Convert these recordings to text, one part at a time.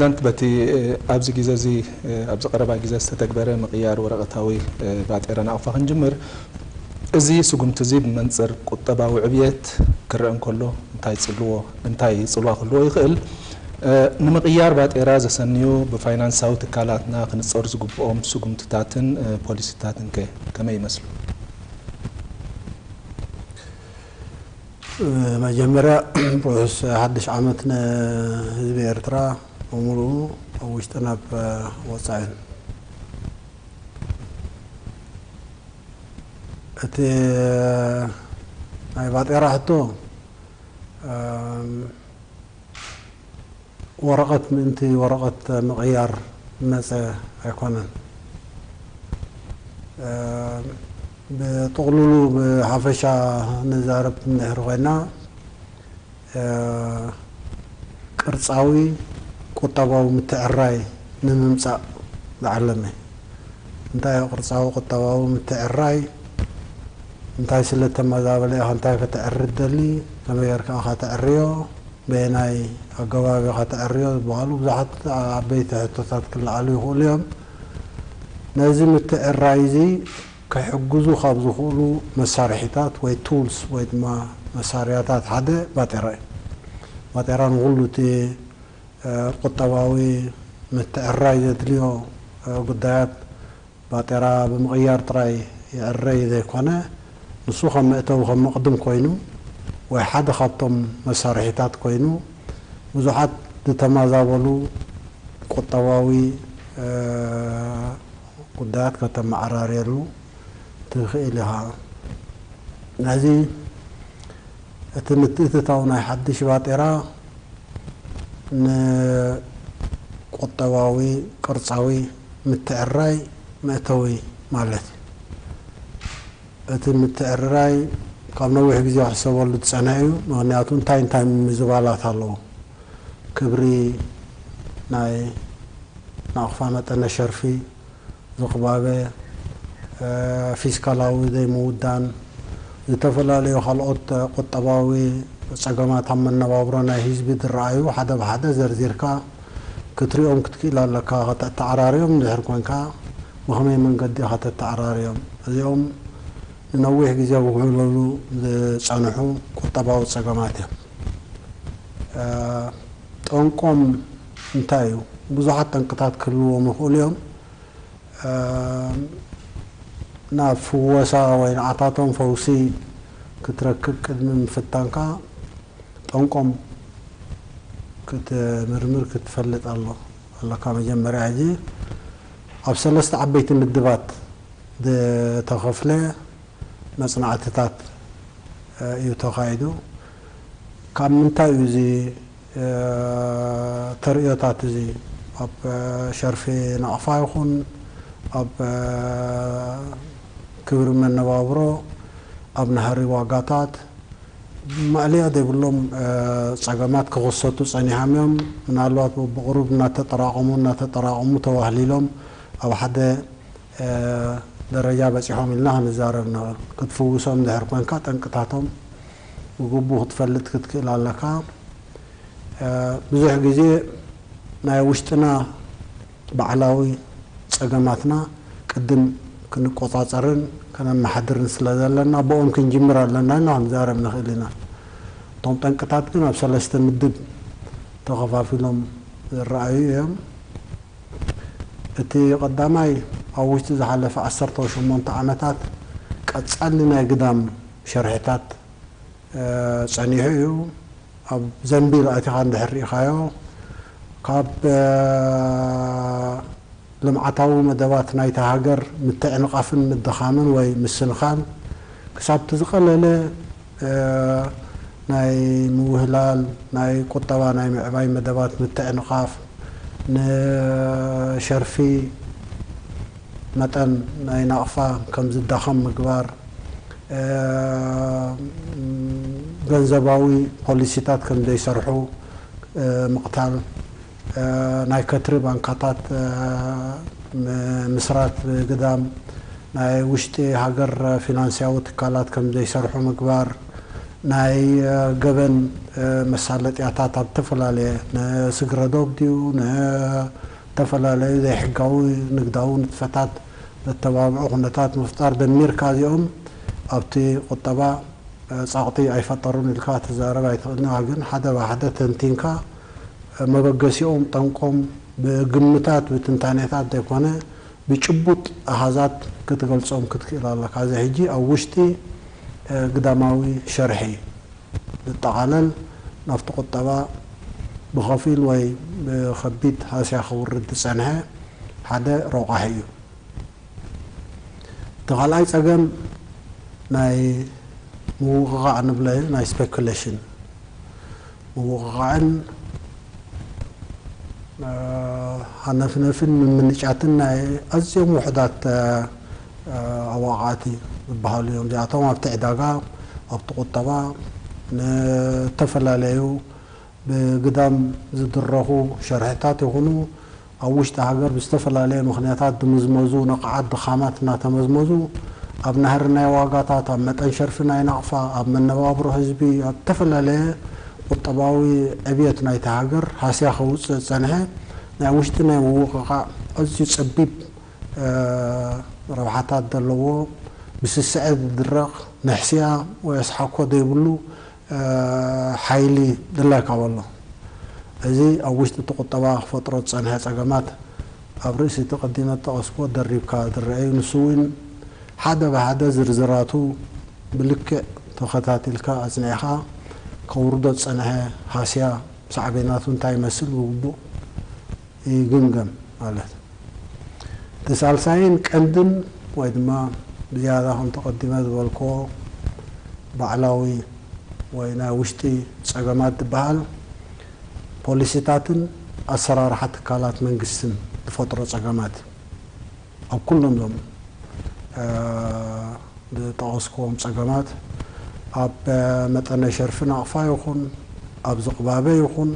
ፕሬዚዳንት፣ በቲ ኣብዚ ግዜ እዚ ኣብዚ ቀረባ ግዜ ዝተተግበረ ምቕያር ወረቐታዊ ባጤራ ናቕፋ ክንጅምር፣ እዚ ስጉምቲ እዚ ብመንጽር ቁጠባዊ ዕብየት ክረአ እንከሎ እንታይ ጽልዎ እንታይ ጽልዋ ክህልዎ ይኽእል? ንምቕያር ባጤራ ዘሰንዩ ብፋይናንሳዊ ትካላትና ክንጸሩ ዝግብኦም ስጉምትታትን ፖሊሲታትን ከ ከመይ ይመስሉ? መጀመርያ ርሑስ ሓድሽ ዓመት ንህዝቢ ኤርትራ ብምሉኡ፣ ኣብ ውሽጥን ኣብ ወጻኢን። እቲ ናይ ባጤራ ሕቶ ወረቐት ምእንቲ ወረቐት ምቕያር ዝመፀ ኣይኮነን። ብጥቕሉሉ ብሓፈሻ ንዛረብ እንድሕር ኮይና፣ ቅርፃዊ ቁጠባዊ ምትዕርራይ ንምምፃእ ዝዓለመ። እንታይ እዩ ቅርፃዊ ቁጠባዊ ምትዕርራይ? እንታይ ስለ ተመዛበለ ኢኻ እንታይ ከተዕሪ ትደሊ? ከመይ ጌርካ ኢኻ ተዕርዮ? በየናይ ኣገባብ ኢኻ ተዕርዮ? ዝበሃሉ ብዙሓት ዓበይቲ ሕቶታት ክለዓሉ ይኽእሉ እዮም። ነዚ ምትዕርራይ እዚ ክሕግዙ ካብ ዝኽእሉ መሳርሒታት ወይ ቱልስ ወይ ድማ መሳርያታት ሓደ ባጤራ እዩ። ባጤራ ንኹሉ እቲ ቁጠባዊ ምትዕርራይ ዘድልዮ ጉዳያት ባጤራ ብምቕያር ጥራይ ይዕረይ ዘይኮነ፣ ንሱ ከም መእተዊ ከም መቕድም ኮይኑ ወይ ሓደ ካብቶም መሳርሒታት ኮይኑ ብዙሓት ዝተመዛበሉ ቁጠባዊ ጉዳያት ከተመዓራርየሉ ትኽእል ኢኻ። ነዚ እቲ ምትእትታው ናይ ሓድሽ ባጤራ ንቁጠባዊ ቅርጻዊ ምትዕርራይ መእተዊ ማለት እዩ። እቲ ምትዕርራይ ካብ ነዊሕ ግዜ ክሕሰበሉ ዝጸንሐ እዩ። ምኽንያቱ እንታይ እንታይ ምምዝባላት ኣለዎ? ክብሪ ናይ ናቕፋ፣ መጠነ ሸርፊ፣ ዝቕባበ፣ ፊስካላዊ ዘይምውዳን፣ ዝተፈላለዩ ካልኦት ቁጠባዊ ጸገማት ኣብ መነባብሮ ናይ ህዝቢ ዝረኣዩ ሓደ ብሓደ ዘርዚርካ ክትሪኦም ክትክእል ኣለካ። ከተተዓራርዮም እንድሕር ኮንካ ብኸመይ መንገዲ ኢኻ ተተዓራርዮም? እዚኦም ንነዊሕ ግዜ ክውዕለሉ ዝጸንሑ ቁጠባዊ ጸገማት እዮም። ጠንቆም እንታይ እዩ? ብዙሓት ጠንቅታት ክህልዎም ይኽእሉ እዮም። ናብ ፍወሳ ወይ ንዓታቶም ፈውሲ ክትረክብ ቅድሚ ምፍታንካ ጠንቆም ክትምርምር ክትፈልጥ ኣሎ ኣለካ። መጀመርያ ሕጂ ኣብ ሰለስተ ዓበይቲ ምድባት ዝተኸፍለ መጽናዕትታት እዩ ተኻይዱ። ካብ ምንታይ እዩ እዚ ተርእዮታት እዚ ኣብ ሸርፊ ናቕፋ ይኹን ኣብ ክብሪ መነባብሮ፣ ኣብ ናህሪ ዋጋታት ማእለያ ዘይብሎም ጸገማት ክኽሰቱ ጸኒሖም እዮም። ምናልባት በብቕሩብ እናተጠራቐሙ እናተጠራቐሙ ተዋህሊሎም ኣብ ሓደ ደረጃ በጺሖም ኢልና ክንዛረብ ንኽእል። ክትፍውሶም እንድሕር ኮንካ ጠንቅታቶም ብግቡእ ክትፈልጥ ክትክእል ኣለካ። ብዙሕ ግዜ ናይ ውሽጥና ባዕላዊ ጸገማትና ቅድም ክንቆጻጸርን ከነመሓድርን ስለ ዘለና ብኦም ክንጅምር ኣለና ኢልና ክንዛረብ ንኽእል ኢና። እቶም ጠንቅታት ግን ኣብ ሰለስተ ምድብ ተኸፋፊሎም ዝረኣዩ እዮም። እቲ ቀዳማይ ኣብ ውሽጢ ዝሓለፈ ዓሰርተ ሸሞንተ ዓመታት ቀጻሊ ናይ ግዳም ሸርሕታት ጸኒሑ እዩ። ኣብ ዘንቢል ኣቲኻ እንድሕር ርኢኻዮ ካብ ልምዓታዊ መደባት ናይታ ሃገር ምትዕንቓፍን ምድኻምን ወይ ምስንኻል ክሳብ እቲ ዝቐለለ ናይ ምውህላል ናይ ቁጠባ ናይ ምዕባይ መደባት ምትዕንቓፍ ንሸርፊ መጠን ናይ ናቕፋ ከም ዝዳኸም ምግባር፣ ገንዘባዊ ፖሊሲታት ከም ዘይሰርሑ ምቕታል፣ ናይ ከትሪ ባንካታት ምስራት ግዳም፣ ናይ ውሽጢ ሃገር ፊናንስያዊ ትካላት ከም ዘይሰርሑ ምግባር፣ ናይ ገበን መሳለጥያታት ኣብ ዝተፈላለየ ንስግረ ዶብ ድዩ ንተፈላለዩ ዘይሕጋዊ ንግዳዊ ንጥፈታት ዘተባብዑ ኩነታት ምፍጣር ደሚርካ እዚኦም ኣብቲ ቁጠባ ጻቕጢ ኣይፈጠሩን ኢልካ ትዛረብ ኣይትኽእልን። ግን ሓደ ብሓደ ተንቲንካ መበገሲኦም ጠንቆም ብግምታት ብትንታኔታት ዘይኮነ ብጭቡጥ ኣሃዛት ክትገልጾም ክትክእል ኣለካ። እዚ ሕጂ ኣብ ውሽጢ ግዳማዊ ሸርሒ ዝጠቓለል ናብቲ ቁጠባ ብኸፊል ወይ ብኸቢድ ሃስያ ከውርድ ዝጸንሐ ሓደ ረቋሒ እዩ። እቲ ካልኣይ ጸገም ናይ ምውቕቓዕ ንብሎ እዩ፣ ናይ ስፔኩሌሽን ምውቕቓዕን ሃነፍነፍን ምምንጫትን ናይ ኣዝዮም ውሑዳት ኣዋቃዕቲ ዝበሃሉ እዮም። እዚኣቶም ኣብቲ ዕዳጋ ኣብቲ ቁጠባ ንተፈላለዩ ብግዳም ዝድረኹ ሸርሕታት ይኹኑ ኣብ ውሽጢ ሃገር ብዝተፈላለየ ምኽንያታት ዝምዝመዙ ነቓዓት ድኻማት እናተመዝመዙ ኣብ ናህሪ ናይ ዋጋታት፣ ኣብ መጠን ሸርፊ ናይ ናቕፋ፣ ኣብ መነባብሮ ህዝቢ፣ ኣብ ዝተፈላለየ ቁጠባዊ ዕብየት ናይቲ ሃገር ሃስያ ከውፅእ ዝፀንሐ ናይ ውሽጢ ናይ ምውቕቓዕ ኣዝዩ ፀቢብ ረብሓታት ዘለዎ ብስስዐ ዝድረቕ ንሕስያ ወይ ኣስሓኮ ዘይብሉ ሓይሊ ድላይካ በሎ። እዚ ኣብ ውሽጢ እቲ ቁጠባ ክፈጥሮ ዝጸንሐ ጸገማት ኣብ ርእሲ እቲ ቀዲመ ዝጠቐስኩዎ ደሪብካ ዝረኣዩ ንሱ እውን ሓደ ብሓደ ዝርዝራቱ ብልክዕ ተኸታቲልካ ኣጽኒዕኻ ከውርዶ ዝጸንሐ ሃስያ ሳዕቤናቱ እንታይ ይመስል ብግቡእ ይግምገም ማለት እዩ። እቲ ሳልሳይን ቀንድን ወይ ድማ ብዝያዳ ከም ተቐዲመ ዝበልክዎ ባዕላዊ ወይ ናይ ውሽጢ ጸገማት ዝበሃል ፖሊሲታትን ኣሰራርሓ ትካላት መንግስትን ዝፈጥሮ ጸገማት ኣብ ኩሎም ዞም ዝጠቐስክዎም ጸገማት ኣብ መጠነ ሸርፊ ናቕፋ ይኹን ኣብ ዝቕባበ ይኹን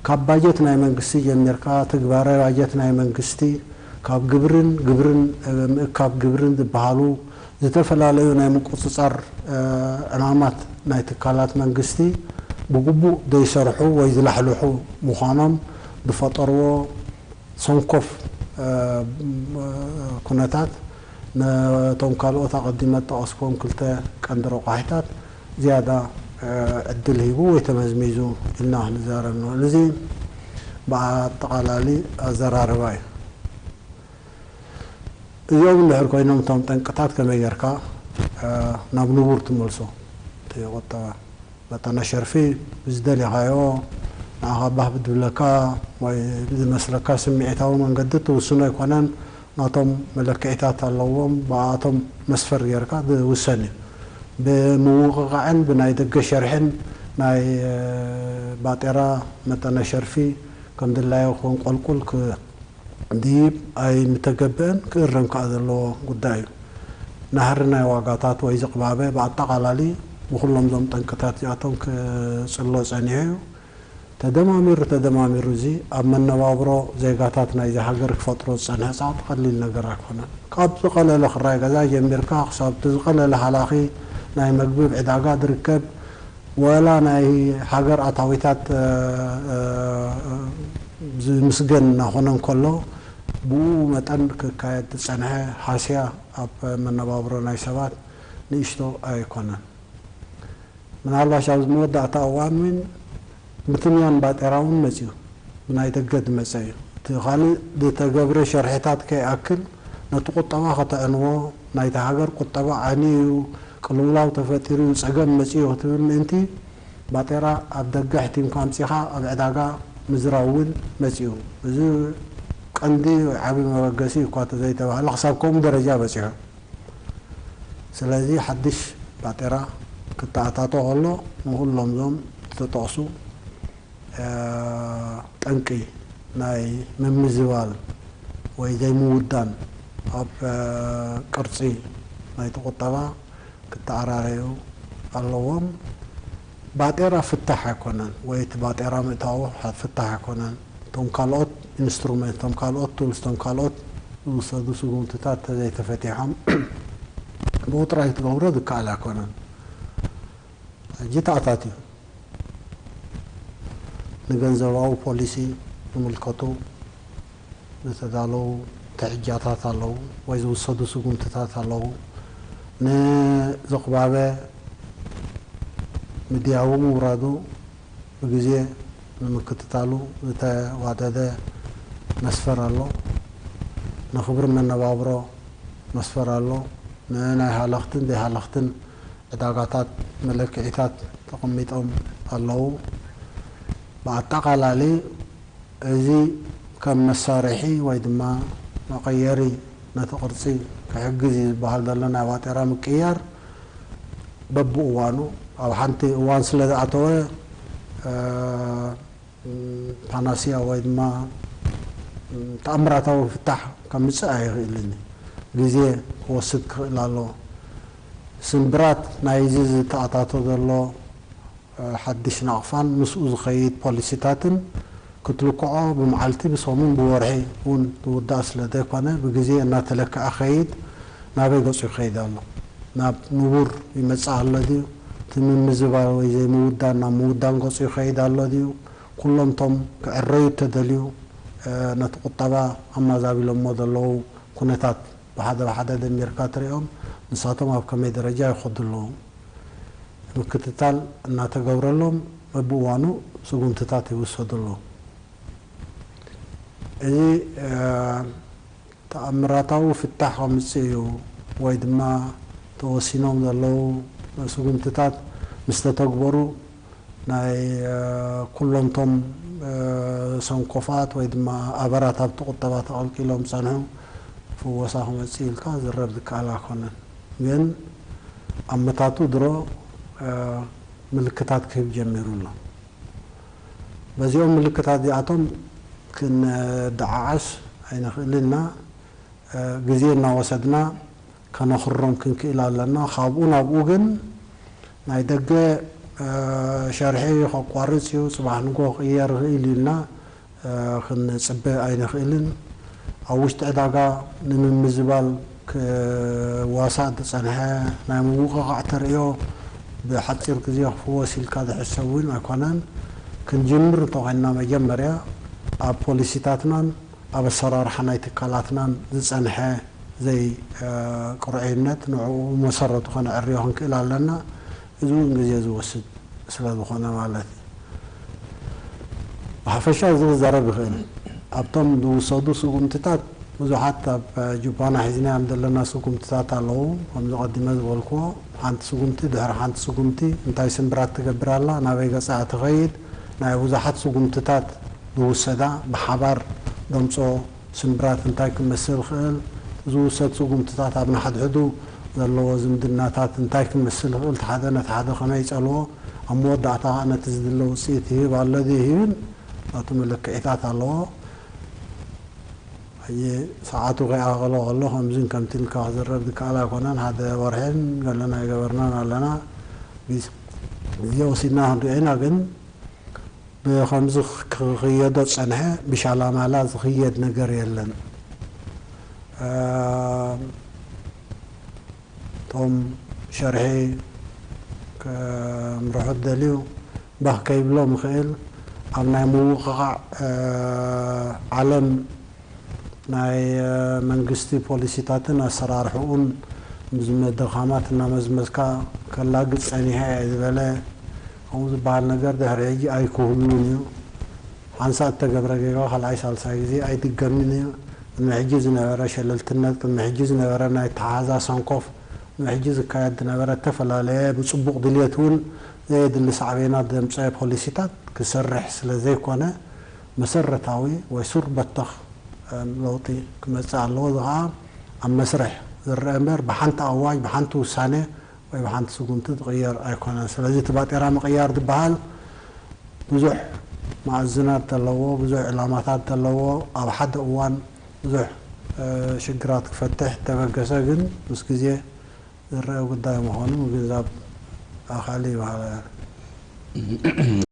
ካብ ባጀት ናይ መንግስቲ ጀሚርካ ትግባረ ባጀት ናይ መንግስቲ ካብ ግብርን ግብርን ምእካብ ግብርን ዝበሃሉ ዝተፈላለዩ ናይ ምቁፅፃር ዕማማት ናይ ትካላት መንግስቲ ብግቡእ ዘይሰርሑ ወይ ዝላሕልሑ ምዃኖም ዝፈጠርዎ ሰንኮፍ ኩነታት ነቶም ካልኦት ኣቐዲመ ዝጠቐስክዎም ክልተ ቀንዲ ረቋሒታት ዝያዳ ዕድል ሂቡ ወይ ተመዝሚዙ ኢልና ክንዛረብ ንኽእል። እዚ ብኣጠቓላሊ ኣዘራርባ እዩ። እዚኦም እንድሕር ኮይኖም እቶም ጠንቅታት ከመይ ጌርካ ናብ ንቡር ትመልሶ እቲ ቁጠባ? መጠነ ሸርፊ ብዝደለኻዮ ንዓኻ ባህ ብድብለካ ወይ ብዝመስለካ ስምዒታዊ መንገዲ ትውስኖ ኣይኮነን። ናቶም መለክዒታት ኣለዎም፣ ብኣቶም መስፈር ጌርካ ዝውሰን እዩ። ብምውቕቓዕን ብናይ ደገ ሸርሕን ናይ ባጤራ መጠነ ሸርፊ ከም ድላዮ ክኾን ቆልቁል ድይብ ኣይምተገብአን ክእረም ከኣ ዘለዎ ጉዳይ እዩ። ናህሪ ናይ ዋጋታት ወይ ዝቕባበ ብኣጠቓላሊ ብኹሎም ዞም ጠንቅታት እዚኣቶም ክጽሎ ጸኒሑ እዩ። ተደማሚሩ ተደማሚሩ እዚ ኣብ መነባብሮ ዜጋታት ናይዚ ሃገር ክፈጥሮ ዝጸንሐ ጻዕቂ ቀሊል ነገር ኣይኮነን። ካብ ዝቐለለ ክራይ ገዛ ጀሚርካ ክሳብ እቲ ዝቐለለ ሃላኺ ናይ መግቢ ኣብ ዕዳጋ ዝርከብ ወላ ናይ ሃገር ኣታዊታት ዝምስገን እናኾነ እንከሎ ብኡ መጠን ክካየድ ዝጸንሐ ሃስያ ኣብ መነባብሮ ናይ ሰባት ንእሽቶ ኣይኮነን። ምናልባሽ ኣብዚ መወዳእታ እዋን እውን ምትንያን ባጤራ እውን መጽዩ ብናይ ደገ ዝመጸ እዩ። እቲ ካልእ ዝተገብረ ሸርሕታት ከይኣክል ነቲ ቁጠባ ከተዕንዎ ናይቲ ሃገር ቁጠባ ዓንዩ እዩ፣ ቅልውላው ተፈጢሩ እዩ፣ ጸገም መጽዩ እዩ ክትብል ምእንቲ ባጤራ ኣብ ደገ ኣሕቲምካ ኣምጺኻ ኣብ ዕዳጋ ምዝራው እውን መጺኡ። እዚ ቀንዲ ዓቢ መበገሲ እኳ ተዘይተባህለ ክሳብ ከምኡ ደረጃ በጺሑ። ስለዚ ሓድሽ ባጤራ ክተኣታቶ ከሎ ንኹሎም ዞም ዝተጠቕሱ ጠንቂ ናይ ምምዝባል ወይ ዘይምውዳን ኣብ ቅርጺ ናይቲ ቁጠባ ክተኣራረዩ ኣለዎም። ባጤራ ፍታሕ ኣይኮነን ወይ እቲ ባጤራ ምእታዉ ፍታሕ ኣይኮነን። እቶም ካልኦት ኢንስትሩመንት፣ እቶም ካልኦት ቱልስ፣ እቶም ካልኦት ዝውሰዱ ስጉምትታት ተዘይተፈቲሖም ብኡ ጥራይ ክትገብሮ ዝከኣል ኣይኮነን። ሕጂ ተኣታትዩ ንገንዘባዊ ፖሊሲ ዝምልከቱ ዝተዳለዉ ትሕጃታት ኣለዉ ወይ ዝውሰዱ ስጉምትታት ኣለዉ። ንዝቕባበ ምድያቡ ምውራዱ ብግዜ ንምክትታሉ ዝተዋደደ መስፈር ኣሎ። ንኽብሪ መነባብሮ መስፈር ኣሎ። ንናይ ሃለኽትን ዘይሃለኽትን ዕዳጋታት መለክዒታት ተቐሚጦም ኣለዉ። ብኣጠቓላሊ እዚ ከም መሳርሒ ወይ ድማ መቐየሪ ነቲ ቅርጺ ክሕግዝ እዩ ዝበሃል ዘሎ ናይ ባጤራ ምቅያር በብእዋኑ ኣብ ሓንቲ እዋን ስለ ዝኣተወ፣ እ፣ ፓናሲያ ወይ ድማ ተኣምራታዊ ፍታሕ ከምጽእ ኣይኽእልን እዩ። ግዜ ክወስድ ክኽእል ኣለዎ። ስምብራት ናይዚ ዝተኣታቶ ዘሎ ሓድሽ ናቕፋን ምስኡ ዝኸይድ ፖሊሲታትን ክትልክዖ ብመዓልቲ፣ ብሰሙን፣ ብወርሒ እውን ዝውዳእ ስለ ዘይኮነ፣ ብግዜ እናተለክዐ ኸይድ ናበይ ገጹ ይኸይድ ኣሎ? ናብ ንቡር ይመጽእ ኣሎ ድዩ? እቲ ምምዝባል ወይ ዘይምውዳን ናብ ምውዳን ገጹ ይኸይድ ኣሎ ድዩ? ኩሎም እቶም ክዕረዩ እተደልዩ፣ እ፣ ነቲ ቁጠባ ኣማዛቢሎሞ ዘለዉ ኩነታት ብሓደ ብሓደ ደሚርካ ትሪኦም፣ ንሳቶም ኣብ ከመይ ደረጃ ይኸዱ ኣለዉ? ምክትታል እናተገብረሎም በብእዋኑ ስጉምትታት ይውሰዱ ኣለዉ። እዚ፣ እ፣ ተኣምራታዊ ፍታሕ ከምጽእ እዩ ወይ ድማ ተወሲኖም ዘለዉ ስጉምትታት ምስ ተተግበሩ ናይ፣ እ፣ ኩሎምቶም፣ እ፣ ሰንኮፋት ወይ ድማ ኣበራት ኣብቲ ቁጠባ ተቐልቂሎም ዝጸንሑ ፍወሳ ክመጽእ ኢልካ ዝረብ ዝከኣል ኣይኮነን። ግን ኣመታቱ ድሮ፣ እ፣ ምልክታት ክህብ ጀሚሩ ኣሎ። በዚኦም ምልክታት እዚኣቶም ክንደዓዓስ ኣይንኽእልን ኢና። እ፣ ግዜ እናወሰድና ከነኽሮም ክንክእል ኣለና። ካብኡ ናብኡ ግን ናይ ደገ፣ እ፣ ሸርሒ ከቋርጽ እዩ፣ ጽባሕ ንግሆ ክቕየር ይኽእል እዩ ኢልና፣ እ፣ ክንጽበ ኣይንኽእልን። ኣብ ውሽጢ ዕዳጋ ንምምዝባል ክዋሳእ ዝጸንሐ ናይ ምውቕቓዕ ተርእዮ ብሓጺር ግዜ ክፍወስ ኢልካ ዝሕሰብ እውን ኣይኮነን። ክንጅምር እንተኾይንና መጀመርያ ኣብ ፖሊሲታትናን ኣብ ኣሰራርሓ ናይ ትካላትናን ዝጸንሐ ዘይ፣ እ፣ ቅርዑይነት ንዕኡ መሰረቱ ከነዕርዮ ክንክእል ኣለና። እዚ እውን ግዜ ዝወስድ ስለ ዝኾነ ማለት እዩ። ብሓፈሻ እዚ ክዛረብ ይኽእል። ኣብቶም ዝውሰዱ ስጉምትታት ብዙሓት ኣብ ጁባና ሒዝናዮም ዘለና ስጉምትታት ኣለዉ። ከምዚ ቀዲመ ዝበልክዎ፣ ሓንቲ ስጉምቲ ድሕሪ ሓንቲ ስጉምቲ እንታይ ስምብራት ትገብር ኣላ፣ ናበይ ገጻ ትኸይድ፣ ናይ ብዙሓት ስጉምትታት ዝውሰዳ ብሓባር ደምጾ ስምብራት እንታይ ክመስል ይኽእል፣ ዝውሰድ ስጉምትታት ኣብ ንሓድሕዱ ዘለዎ ዝምድናታት እንታይ ክመስል ይኽእል፣ እቲ ሓደ ነቲ ሓደ ከመይ ይጸልዎ፣ ኣብ መወዳእታ ከኣ ነቲ ዝድለ ውጽኢት ይህብ ኣሎ ድዩ ይህብን፣ ናቱ መለክዒታት ኣለዎ። ሕጂ ሰዓቱ ከይኣኸሎ ከሎ ከምዝን ከምቲ ኢልካ ክዝረብ ዝከኣል ኣይኮነን። ሓደ ወርሕን ገለና ኣይገበርናን ኣለና። ግዜ ግዜ ወሲድና ክንሪኦ ኢና፣ ግን ብኸምዚ ክኽየዶ ዝጸንሐ ብሻላማላ ዝኽየድ ነገር የለን። እ፣ እቶም ሸርሒ ክምርሑ ዝደልዩ ባህ ከይብሎም ይኽእል። ኣብ ናይ ምውቕቓዕ፣ እ፣ ዓለም ናይ፣ እ፣ መንግስቲ ፖሊሲታትን ኣሰራርሕኡን ምስ መድረኻማት እናመዝመዝካ ከላግጽ ጸኒሐ እየ ዝበለ፣ ከምኡ ዝበሃል ነገር ድሕሪ ሕጂ ኣይክህሉን እዩ። ሓንሳእ እተገብረ ጌጋ ካልኣይ ሳልሳይ ግዜ ኣይድገምን እዩ። ቅድሚ ሕጂ ዝነበረ ሸለልትነት፣ ቅድሚ ሕጂ ዝነበረ ናይ ኣተሓሕዛ ሰንኮፍ፣ ቅድሚ ሕጂ ዝካየድ ዝነበረ እተፈላለየ ብጽቡቕ ድልየት እውን ዘየድሊ ሳዕቤናት ዘምጸአ ፖሊሲታት ክሰርሕ ስለ ዘይኮነ፣ መሰረታዊ ወይ ሱር በተኽ፣ እ፣ ለውጢ ክመጽእ ኣለዎ። እዚ ኸኣ ኣብ መስርሕ ዝረአ እምበር ብሓንቲ ኣዋጅ፣ ብሓንቲ ውሳነ ወይ ብሓንቲ ስጉምቲ ዝቕየር ኣይኮነን። ስለዚ እቲ ባጤራ ምቕያር ዝበሃል ብዙሕ መኣዝናት ዘለዎ፣ ብዙሕ ዕላማታት ዘለዎ፣ ኣብ ሓደ እዋን ብዙሕ፣ እ፣ ሽግራት ክፈትሕ እተበገሰ ግን ምስ ግዜ ዝረአ ጉዳይ ምዃኑ ምግንዛብ ኣኻሊ ይበሃል።